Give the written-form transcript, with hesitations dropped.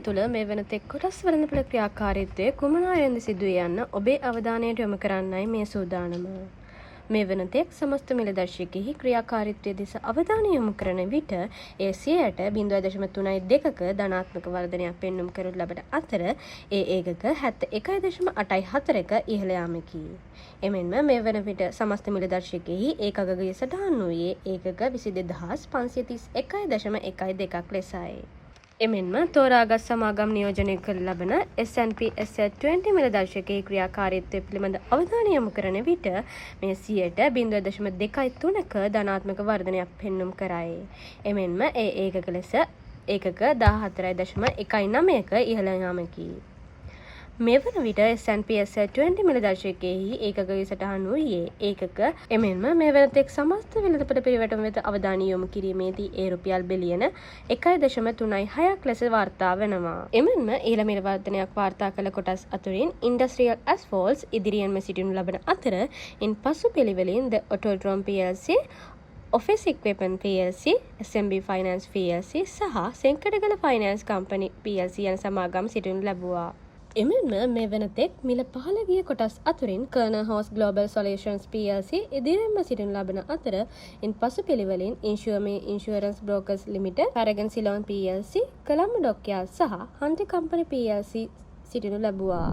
තුළ මේ වන තෙක් කොටස් වෙළඳපොළ ක්‍රියාකාරීත්වය කුමන අයුරින්ද සිදුවේ යන්න ඔබේ අවධානයට යොමු කරන්නයි මේ සූදානම. මේ වන තෙක් සමස්ත මිල දර්ශකයෙහි ක්‍රියාකාරීත්වය දෙස අවධානය යොමු කරන විට එය 0.32%ක ධනාත්මක වර්ධනයක් පෙන්නුම් කරනු ලබන අතර, ඒ ඒකක 71.84ක ඉහළ යාමකි. එමෙන්ම මේ වන විට සමස්ත මිල දර්ශකයෙහි ඒකක අගය සටහන් වූයේ ඒකක 22,531.12ක් ලෙසයි. එමෙන්ම තෝරාගත් සමාගම් නියෝජනය කර ලබන S&P SL20 මිල දර්ශකයේ ක්‍රියාකාරීත්වය පිළිබඳ අවධානය යොමු කරන විට මෙය 0.23%ක ධනාත්මක වර්ධනයක් පෙන්නුම් කරයි. එමෙන්ම ඒ ඒකක ලෙස ඒකක 14.19ක ඉහළ යාමකි. මේ වන විට S&P SL20 මිල දර්ශකයෙහි ඒකක සටහන් වූයේ ඒකක. එමෙන්ම මේ වන තෙක් සමස්ත වෙළඳපොළ පිරිවැටුම වෙත අවධානය යොමු කිරීමේදී ඒ රුපියල් බිලියන 1.36ක් ලෙස වාර්තා වෙනවා. එමෙන්ම ඉහළ මිල වර්ධනයක් වාර්තා කළ කොටස් අතුරින් ඉන්ඩස්ට්‍රියල් ඇස්ෆෝල්ට්ස් ඉදිරියෙන්ම සිටිනු ලබන අතර, ඉන් පසු පිළිවෙලින් ද ඔටෝඩ්‍රෝම් PLC, office equipment PLC, SMB finance PLC සහ සෙංකඩගල ෆයිනෑන්ස් කම්පැනි PLC යන සමාගම් සිටිනු ලැබුවා. එමෙන්ම මේ වන තෙක් මිල පහළ ගිය කොටස් අතුරින් kernel hose global solutions PLC ඉදිරියෙන්ම සිටිනු ලබන අතර, ඉන් පසු පිළිවෙලින් insure insurance brokers limited, Paragon Ceylon PLC, Colombo dockyard සහ හන්ටර් කම්පැනි PLC සිටිනු ලැබුවා.